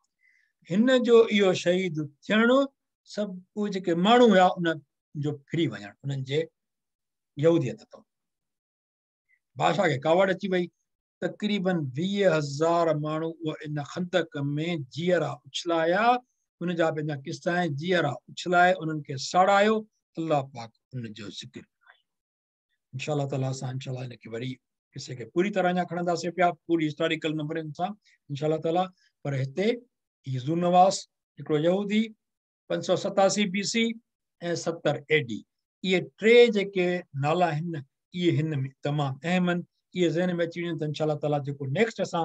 हिन जो इहो शहीद थियणु सभु उहे जेके माण्हू हुया उन जो फिरी वञणु उन्हनि जे यहूदियत तो। बादशाह खे कावड़ अची वई, तक़रीबन 20,000 माण्हू उहो इन खंदक में जीअरा उछलाया, उनजा पंहिंजा किस्सा आहिनि, जीअरा उछलाए उन्हनि खे सड़ायो, अलाह पाक उनजो ज़िक्र करायो। इंशा ताला असां इंशा हिनखे वरी किसे खे पूरी तरह अञा खणंदासीं पिया, पूरी हिस्टोरिकल नंबरनि सां इंशा ताला। पर हिते हीअ ज़ुनवास हिकिड़ो यहूदी 587 BC ऐं 70 AD, इहे टे जेके नाला आहिनि इहे हिन में तमामु अहम आहिनि। इहे ज़हन में अची वञनि त इंशा ताला जेको नेक्स्ट असां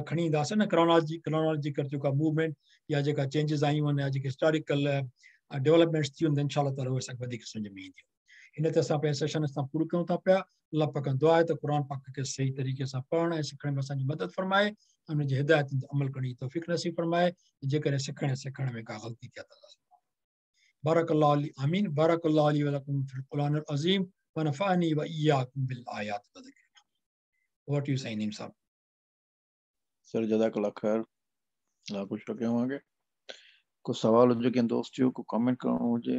खणी ईंदासीं न क्रोनोलॉजिकल जेका मूवमेंट या जेका चेंजिस आयूं आहिनि या जेके हिस्टोरिकल डेवलपमेंट्स थियूं आहिनि, इंशा ताला उहे असांखे वधीक सम्झ में ईंदियूं। हिन ते असां पंहिंजे सेशन सां पूरो कयूं था पिया। अलाह पाक खां दुआ आहे त क़ुर पाक खे सही तरीक़े सां पढ़ण ऐं सिखण में असांजी मदद फरमाए, उन जी हिदायतुनि ते अमल करण जी तौफ़ीक़ नसीब फरमाए। जेकॾहिं सिखण ऐं सेखारण में का ग़लती थिए त बारकल्लाहु ली आमीन, बारकल्लाहु ली व लकुम फिल कुरान अज़ीम व नफ़अनी व इय्याकुम बिल आयात व ज़िक्र। Over to you Sain Naeem साहब। सर जज़ाकल्लाह खैर, अल्लाह खुश रखे होंगे। को सवाल हुजे कंहिं दोस्त जो, को कमेंट करणो हुजे